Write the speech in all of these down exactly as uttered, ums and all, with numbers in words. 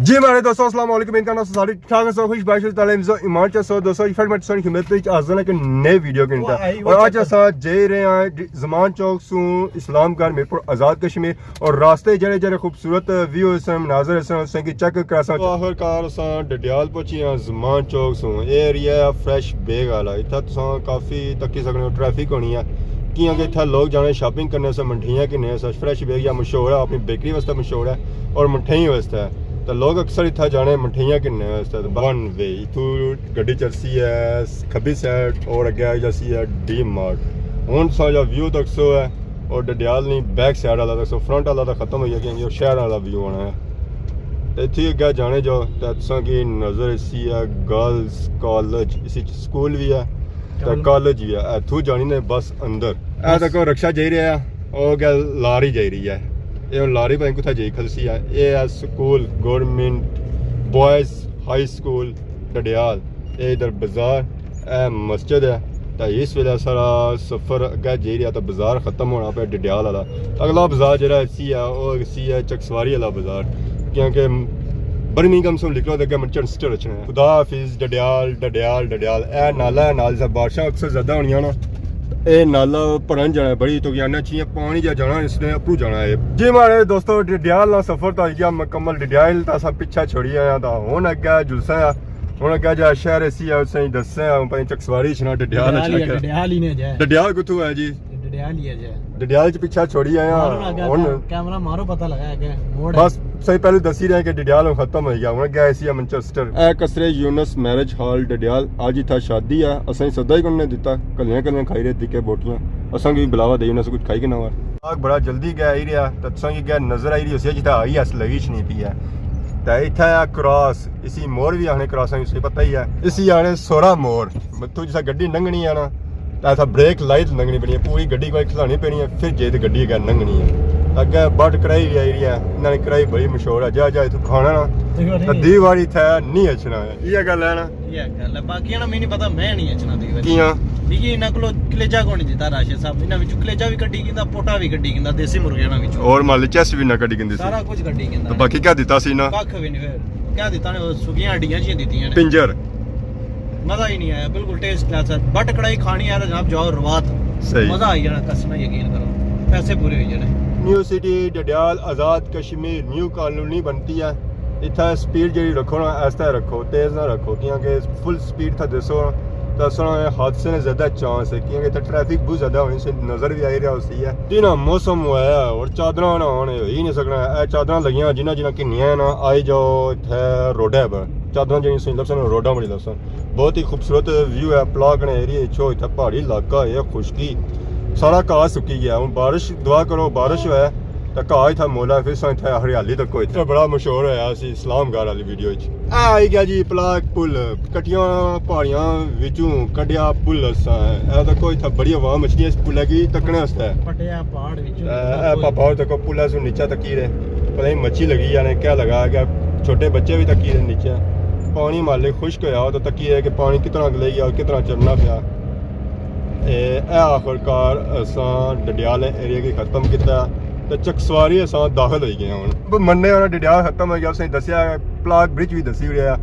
جی ماڑے دوستو، السلام علیکم۔ امید کرنا سو سارے ٹھیک ٹھاک سو، خوش باش سو، تعلیم سو، ایمان چ سو۔ دوستو، جی فٹ مٹ سونی خدمت وچ حاضر ہاں کہ نئے ویڈیو کے اندر۔ اور اج اساں جائی رہے ہاں ڈ-، زمان چوک سوں اسلام گڑھ میرپور آزاد کشمیر، اور راستے جڑے جڑے خوبصورت ویو اساں، مناظر اساں، اساں کی چیک کراساں۔ تو آخر کار اساں ڈڈیال پہنچی ہاں زمان چوک سوں۔ اے ایریا ہے فریش بیگ والا، اتھا تساں کافی تکی سکنے ہو ٹریفک ہونی ہے، کیونکہ اتھا لوگ جانے شاپنگ کرنے سے، مٹھائیاں گھننے سے۔ فریش بیگ یا مشہور ہے، اپنی بیکری واسطے مشہور ہے اور مٹھائی واسطے۔ تے لوگ اکثر اتھا جانے مٹھائیاں گھننے واسطے۔ ون وے، اتھوں گڈی چلسی ہے کھبی سائیڈ اور اگے آئی جاسی ہے ڈی مارٹ۔ ہن تساں جو ویو تکسو ہے، اور ڈڈیال نی بیک سائیڈ والا تکسو، فرنٹ والا تاں ختم ہوئی گیا کیونکہ او شہر والا ویو آنا ہے۔ تے اتھے اگے جانے جو تے تساں کی نظر اسی ہے گرلز کالج، اسی سکول بھی ہے تے کالج بھی ہے۔ اتھوں جانی نے بس اندر۔ اے تکو رکشہ جائی رہیا ہے، او گیا لاری جائی رہی ہے۔ اے ہن لاری پتہ نہیں کتھا جائی کھلسی ہے۔ اے ہے سکول، گورنمنٹ بوائز ہائی سکول ڈڈیال۔ اے ادھر بازار، اے مسجد ہے۔ تے اس ویلے سارا سفر اگے جائی رہیا تے بازار ختم ہونا پیا ڈڈیال والا۔ اگلا بازار جڑا اسی ہے، او اسی ہے چکسواری والا بازار، کیونکہ برمنگھم سوں نکلو تے اگے منچسٹر اچھنا ہے۔ خدا حافظ ڈڈیال، ڈڈیال، ڈڈیال۔ اے نالا ہے، نال سے بارشاں اکثر زیادہ ہونیاں نا، اے نالا بھرن جانا ہے، بڑی تو آنا چاہیے، پانی جا جانا، اس نے اپرو جانا ہے۔ جی ماڑے دوستو، ڈڈیال نا سفر تو آئی گیا مکمل۔ ڈڈیال تا اساں پیچھا چھوڑی آیا، تا ہن اگے جلساں آ، ہن اگے جا شہر اسی ہے، اساں دسے آ، پتہ نہیں چکسواری اچھنا، ڈڈیال ڈڈیال ہی اچھنا ہے، کیا؟ ڈڈیال ہی نے جا۔ ڈڈیال کتھوں ہے جی؟ ڈڈیال ہی ہے جا۔ ڈڈیال چ پیچھا چھوڑی آیا، مارو نا اگے ہن کیمرہ مارو، پتہ لگا اگے موڑ ہے۔ بس صحیح پہلے دسی رہے کہ ڈڈیال ہن ختم ہوئی گیا، ہن اگے اسی ہے منچسٹر۔ اے قصر یونس میرج ہال ڈڈیال، اج اتھا شادی ہے، اساں کی سدا ہی کنے دیتا، کلیاں کلیاں کھائی رہے تکے بوٹلاں، اساں کی بلاوا دئی انہاں سے کچھ کھائی کے نہ ہوا۔ آگ بڑا جلدی گیا آئی رہیا، تے تساں کی گیا نظر آئی رہی ہوسی جتھا آئی ایس لگی شنی پی ہے۔ تے اتھا ہے کراس، اسی موڑ بھی آخنے کراساں، اسی پتہ ہی ہے، اسی آخنے سورا موڑ۔ تو جسا گڈی لنگھنی ہے نا، تے اتھا بریک لائی تے لنگھنی پینی ہے، پوری گڈی کو کھلانی پینی ہے، پھر جائی تے گڈی اگے لنگھنی ہے۔ اگے بٹ کڑاہی بھی آئی رہی ہے، انہاں نے کڑاہی بڑی مشہور ہے، جا جا اتھوں کھانا نا، تے دی واری اتھا نہیں اچھنا ہے۔ یہ گل ہے نا؟ یہ گل ہے، باقی نا میں نہیں پتا، میں نہیں اچھنا دی واری۔ کیاں؟ دیکھیے، انہاں کولو کلیجہ کون نہیں دیتا راشد صاحب، انہاں وچوں کلیجہ بھی کڈی گیندا، پوٹا بھی کڈی گیندا، دیسی مرغے انہاں وچوں۔ اور مال چیسٹ بھی نہ کڈی گیندی سی۔ سارا کچھ کڈی گیندا۔ تو باقی کیا دیتا سی نا؟ کھ بھی نہیں، پھر کیا دیتا نے؟ سکیاں ہڈیاں جیاں دیتیاں نے۔ پنجر۔ مزہ ہی نہیں آیا، بالکل ٹیسٹ لیس ہے۔ بٹ کڑاہی کھانی ہے نا جناب، جاؤ روات۔ صحیح۔ مزہ آئی جانا، قسم ہے، یقین کرو، پیسے پورے ہوئی جانے۔ نیو سٹی ڈڈیال آزاد کشمیر نیو کالونی بنتی ہے۔ اتھا سپیڈ جیڑی رکھو نا، آہستہ رکھو، تیز نہ رکھو، کیونکہ فل سپیڈ تھا دسو نا، تو اساں حادثے نے زیادہ چانس ہے، کیونکہ اتھا ٹریفک بہت زیادہ ہونی سے، نظر بھی آئی رہا ہوسی ہے۔ جی نا، موسم ہوا ہے اور چادراں نہ ہونے ہوئی نہیں سکنا۔ اے چادراں لگیاں جنہاں جنہاں گھنیاں نا، آئی جاؤ اتھے روڈے پر۔ چادراں جیڑیاں سوئی لبسن، روڈاں بڑی لبسن۔ بہت ہی خوبصورت ویو ہے، پلاک نے ایریے اچ، اتھا پہاڑی علاقہ ہے، خشکی، سارا گھاہ سکی گیا۔ ہن بارش، دعا کرو بارش ہوئے تے گھاہ اتھا مولا، پھر اساں اتھا ہریالی تکو۔ اتھا بڑا مشہور ہویا سی اسلام گڑھ والی ویڈیو اچ۔ اے آئی گیا جی پلاک پل، کٹیاں پہاڑیاں وچوں کڈیا پل اساں۔ اے تکو اتھا بڑی عوام اچھنی ہے اس پلے کی تکنے واسطے۔ پٹیا پہاڑ وچوں اے، اے پاپا اور تکو پلا سو نیچا تکی رہے۔ پتہ نہیں مچھی لگی یا نہیں، کیا لگا، کیا چھوٹے بچے بھی تکی رہے نیچے۔ پانی مالے خشک ہویا ہو تو تکی رہے کہ پانی کتنا گلے گیا اور کتنا چڑھنا پیا۔ اے، اے آخر کار اساں ڈڈیال ایریا کی ختم کیتا تے چکسواری اساں داخل ہوئی گئے ہن۔ اب مننے ہونا ڈڈیال ختم ہوئی گیا، اساں دسیا پلاک برج بھی دسی ہویا۔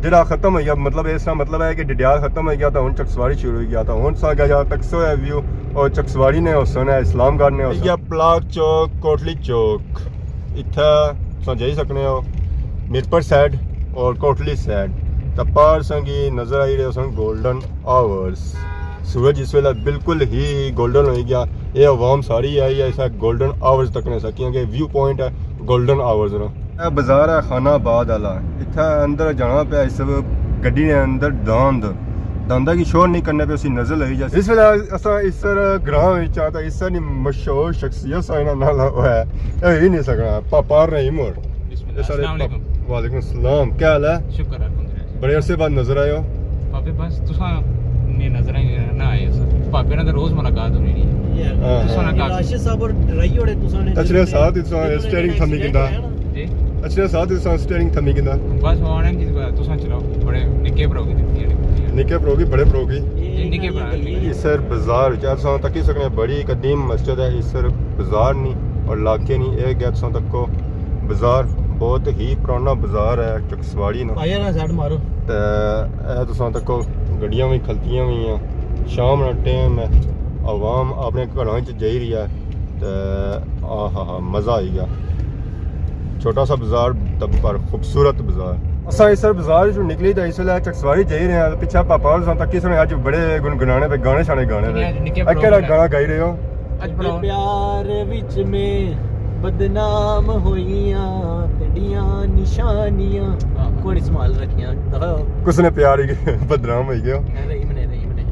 جڑا ختم ہوئی گیا، مطلب اس طرح مطلب ہے کہ ڈڈیال ختم ہوئی گیا تو ہن چکسواری شروع ہوئی گیا، تو ہن سا گیا تکسو ہے ویو۔ اور چکسواری نے حسن ہے، اسلام گڑھ نے حسن۔ یہ پلاک چوک، کوٹلی چوک، اتھا تساں جائی سکنے ہو میرپور سائیڈ اور کوٹلی سائیڈ۔ تے پار سنگی نظر آئی رہے سن گولڈن آورز۔ سورج اس ویلے بالکل ہی گولڈن ہوئی گیا۔ یہ عوام ساری آئی ہے اسا گولڈن آورز تکنے سا، کیونکہ ویو پوائنٹ ہے گولڈن آورز نا۔ اے بازار ہے خان آباد والا، اتھا اندر جانا پیا، اس گڈی نے اندر داند، داندا کی شور نہیں کرنا پیا، اسی نظر لگی جا۔ اس ویلے اساں اسر گراں وچ آ، تے اسر نی مشہور شخصیت سا انہاں نال ہویا ہے، اے ہوئی نہیں سکنا، پاپا رحیم اور۔ بسم اللہ، اے سارے السلام علیکم۔ وعلیکم السلام، کیا حال ہے؟ شکر الحمدللہ۔ بڑے عرصے بعد نظر آئے ہو۔ پاپے بس تساں نے نظر آئے نہ آئے ہو سر۔ پاپے نال تے روز ملاقات ہونی نہیں۔ ہاں۔ تساں نال کافی۔ راشد صاحب اور ڈرائی ہوڑے تساں نے اچھا ساتھ تساں اسٹیئرنگ تھمی کیندا۔ جی۔ اچھا ساتھ تساں اسٹیئرنگ تھمی کیندا۔ بس آنے کی تساں چلاؤ۔ بڑے نکے پرو کی دتی ہے۔ نکے پرو کی، بڑے پرو کی۔ جی، نکے پرو۔ اسر بازار وچ تساں تکی سکنے بڑی قدیم مسجد ہے، اسر بازار نہیں اور علاقے نہیں، اے گیا تساں تکو بازار۔ بہت ہی پرانا بازار ہے چکسواری نا۔ آیا نا سیٹ مارو۔ تے اے تساں تکو گڈیاں وی کھلتیاں وی ہیں، شام نا ٹائم ہے، عوام اپنے گھراں وچ جائی رہی ہے۔ تے آہا ہا، مزہ آئی گیا۔ چھوٹا سا بازار تے پر خوبصورت بازار۔ اساں اس بازار وچوں نکلی تے اس ویلے چکسواری جائی رہے ہیں۔ پچھے پاپا ہور تساں تکی سنے، اج بڑے گنگنانے پہ گانے شانے گانے پہ۔ نکے اے کہڑا پروگرام۔ گانا گائی رہے ہو؟ اج پراؤ پیار وچ میں بدنام ہوئیاں، تیڈیاں نشانیاں ہاں۔ کون سنبھال رکھیاں؟ دفا ہو۔ کس نے پیار ہی بدنام ہوئی گیا؟ اے رحیم نے، رحیم نے۔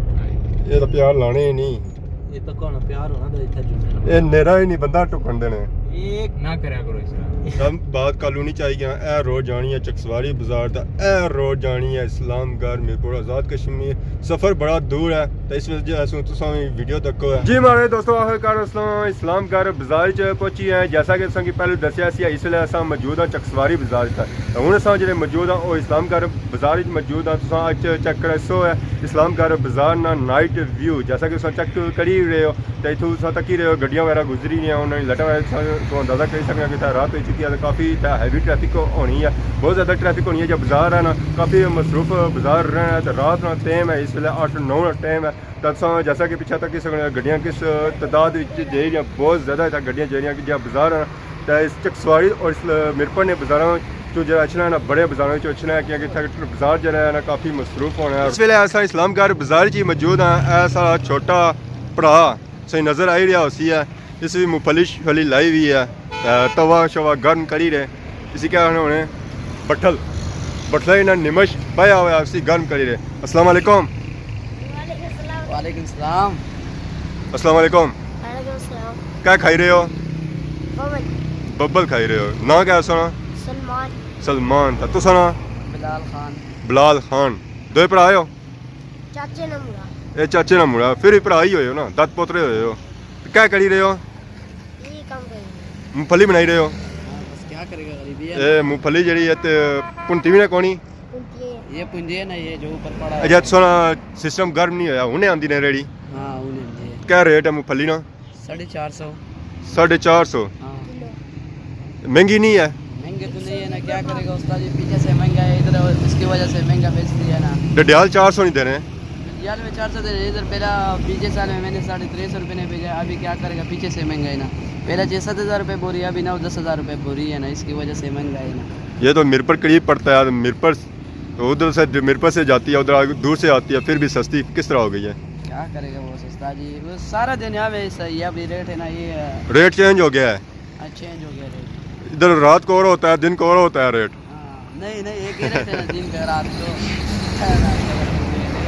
یہ تو پیار لانے ہی نہیں۔ یہ تو کون پیار ہونا تو اتھا جمعے نا۔ یہ نیرا ہی نہیں بندہ ٹکن دینے۔ ایک نہ کریا کرو اس طرح۔ ہم بات کالونی چ آئی گیا، اے روڈ جانی ہے چکسواری بازار دا، اے روڈ جانی ہے اسلام گڑھ میرپور آزاد کشمیر۔ سفر بڑا دور ہے، تے اس وجہ سے تساں وی ویڈیو تکو ہے۔ جی ماڑے دوستو، آخر کار اساں اسلام گڑھ بازار چ پہنچی ہیں۔ جیسا کہ تساں کی پہلے دسیا سی، اس ویلے اساں موجود ہاں چکسواری بازار چ۔ تے ہن اساں جڑے موجود ہاں، او اسلام گڑھ بازار وچ موجود ہاں۔ تساں اچ چیک کر سو ہے اسلام گڑھ بازار نا نائٹ ویو، جیسا کہ تساں چیک کری رہے ہو۔ تے اتھوں تساں تکی رہے ہو، گڈیاں وغیرہ گزری رہیاں، انہاں نی لٹاں وغیرہ تساں، تساں اندازہ کری سکنے ہو کہ اتھا رات ہوئی چکی ہے، تے کافی اتھا ہیوی ٹریفک ہونی ہے، بہت زیادہ ٹریفک ہونی ہے۔ جے بازار ہے نا، کافی مصروف بازار رہنا ہے، تے رات نا ٹائم ہے، اس ویلے اٹھ نو نا ٹائم ہے۔ تے تساں جیسا کہ پچھے تکی سکنے ہو، گڈیاں کس تعداد وچ جائی رہیاں، بہت زیادہ اتھا گڈیاں جائی رہیاں، کہ جے بازار ہے نا، تے اس چکسواری اور اس میرپور نے بازاراں چوں جڑا اچھنا ہے نا، بڑے بازاراں وچوں اچھنا ہے، کیونکہ اتھا بازار جڑا ہے نا، کافی مصروف ہونا ہے۔ اس ویلے اساں اسلام گڑھ بازار چ موجود ہاں۔ اے ساڑا چھوٹا بھرا تساں نظر آئی رہیا ہوسی ہے، اس وی مفلی شفلی لائی ہوئی ہے، تے توا شوا گرم کری رہے، اسی کیا آخنے ہونے؟ بٹھل، بٹھلا ہی نہ نمش پایا ہوا، اسی گرم کری رہے۔ السلام علیکم۔ وعلیکم السلام۔ وعلیکم السلام۔ السلام علیکم۔ وعلیکم السلام۔ کیا کھائی رہے ہو؟ ببل۔ ببل کھائی رہے ہو۔ ناں کیا سنا؟ سلمان۔ سلمان۔ تے تساں نا؟ بلال خان۔ بلال خان۔ دوئے بھرا ہو؟ چاچے نا مڑا۔ اے چاچے نا مڑا، پھر ہی بھرا ہی ہوئے ہو نا، دت پوترے ہوئے ہو۔ کیا کری رہے ہو؟ یہ کام کری رہے۔ مونگ پھلی بنائی رہے ہو؟ ہاں، بس کیا کرے گا، غریبی ہے۔ اے مونگ پھلی جڑی ہے تے پنتی بھی نہ کونی؟ پنتی ہے۔ یہ پنجے نا، یہ جو اوپر پڑا ہے۔ اچھا، سونا سسٹم گرم نہیں ہویا، ہنے آندی نے ریڑی؟ ہاں، ہنے آندی ہے۔ کیا ریٹ ہے مونگ پھلی نا؟ ساڑھے چار سو۔ ساڑھے چار سو؟ ہاں۔ کلو۔ مہنگی نہیں ہے؟ مہنگے تو نہیں ہے نا، کیا کرے گا استاد جی، پیچھے سے مہنگا ہے ادھر، اس کی وجہ سے مہنگا بیچ دیا ہے نا۔ ڈڈیال چار سو نہیں دینے؟ ڈڈیال میں چار سو دینے، ادھر پہلا پیچھے سال میں میں نے ساڑھے ترے سو روپے نے بھیجا، ابھی کیا کرے گا، پیچھے سے مہنگا ہے نا۔ پہلا چھ ست ہزار روپے بوری ہے، ابھی نو دس ہزار روپے بوری ہے نا، اس کی وجہ سے مہنگا ہے نا۔ یہ تو میرپور قریب پڑتا ہے، میرپور تو ادھر سے، میرپور سے جاتی ہے، ادھر دور سے آتی ہے، پھر بھی سستی کس طرح ہو گئی ہے؟ کیا کرے گا وہ سستا جی، وہ سارا دن یہاں پہ صحیح ہے، ابھی ریٹ ہے نا، یہ ہے۔ ریٹ چینج ہو گیا ہے۔ ہاں، چینج ہو گیا ریٹ۔ ادھر رات کو اور ہوتا ہے، دن کو اور ہوتا ہے ریٹ۔ ہاں، نہیں، نہیں، ایک ہی ریٹ ہے نا، دن کا رات کو۔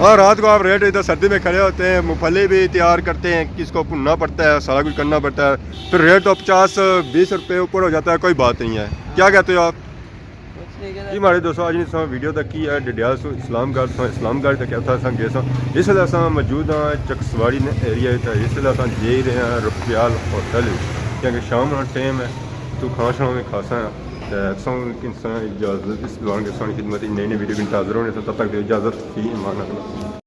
ہاں، رات کو آپ ریٹ ادھر سردی میں کھڑے ہوتے ہیں، مفلی بھی تیار کرتے ہیں، کس کو بھوننا پڑتا ہے، سارا کچھ کرنا پڑتا ہے، پھر ریٹ تو پچاس بیس روپے اوپر ہو جاتا ہے، کوئی بات نہیں ہے۔ کیا کہتے ہو آپ؟ کچھ نہیں کہتا۔ جی ماڑے دوستو، اج نی تساں ویڈیو تکی ہے ڈڈیال سو اسلام گڑھ، تساں اسلام گڑھ تک اتھا اساں گئے ساں۔ اس ویلے اساں موجود ہاں چکسواری نے ایریا وچ، اس ویلے اساں جائی رہے ہاں رپیال ہوٹل وچ، کیونکہ شام نا ٹائم ہے، تو کھانا شانا وی کھاساں۔ تے تساں کی تساں اجازت، اس دوران کی تساں خدمت وچ نئی نئی ویڈیو گھن حاضر ہونے ساں، تب تک دیو اجازت، فی امان اللہ۔